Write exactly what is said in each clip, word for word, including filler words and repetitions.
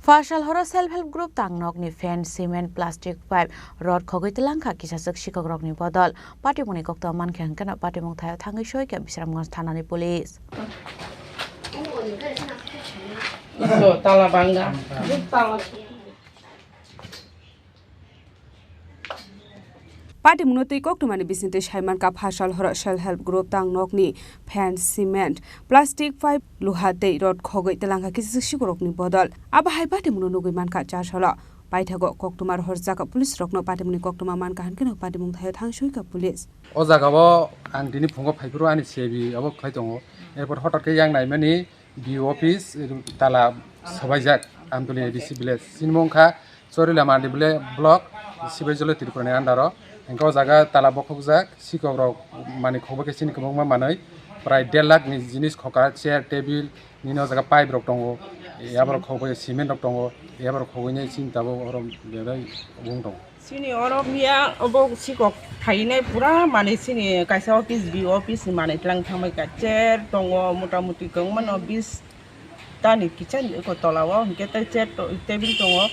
Phasal horo self help group tangnokni fan, cement, plastic pipe, rod khogwi twlangkha kisaswk sikokrokni bodol. Patimungni koktwma mankha hwnkhe no patimung thaio thangwi soikha Bisramganj thanani police. Patimungno twi koktwmani bisingtwi saimankha phasal horo self help group tangnokni fan, cement, plastic pipe, luha tei rod khogwi twlangkha kisaswk sikokrokni bodol. Abo hai patimungno nugwi mankha charsalo. Paithago koktwma rohorjak police rokno patimungni koktwma mankha hwnkhe no patimung thaio thangsoikha police. O jagao ang tini phungo phaiphuru ani C I B abo khai tongo. Erpor hotat khe yang naimani B O office tala swbaijak Amtuli A D C village. Chini mung kha Chorila Mandi village block, Sibaijalo Tripura ni under o. Hwnkhe o jaga tala bokhokjak, sikok rok mani khogwi khe chini kwbangma manwi prai der lakh ni jinis khoka, chair, table, nini o jaga pipe rok tongo, yaborok khogwi cement rok tongo, yaborok khogwi nai chini tabuk oro belai wng tongo. Chini oro miya obo sikok phainai pura mani chini kaisa office, B O office ni manwi tlang thangbai kha, chair tongo, mota moti kwbangma no bis tani kitchen eko tola o hwnkhe tei chair to-, table tongo.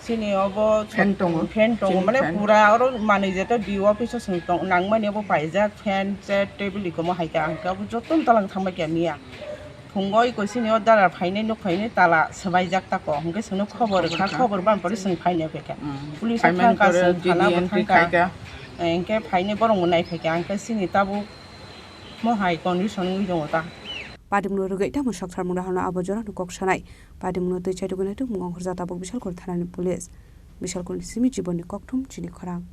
Chini obo fan tongo. Fan tongo, chini mane fan. Pura oro manwi jeto D O office o chwng tong nangmani obo paijak, fan, chair, table ikomo hai kha, hwnkhe obo joto no tala wng thangbai kha miya. Phungo iko chini o dara phainai, nuk phainai tala swbaijak tako, hwnkhe chwngno khobor rwkha, khobor ban pore chwng phainai phaikha. Police o thangkha, chwng thana bo thangkha. Hwnkhe phainai borok bo naiphai kha, hwnkhe chini tabuk mo hai condition wngwi tongo ta. Patimungno rwgwi tamo sokthar mung rahano abo jorano kok sanai. Patimungno twi chaitugwi naituk mung ongkhorjak tabuk Bisalkul thanani police. Bisalkulni simi jibonni kokthum chini khorang.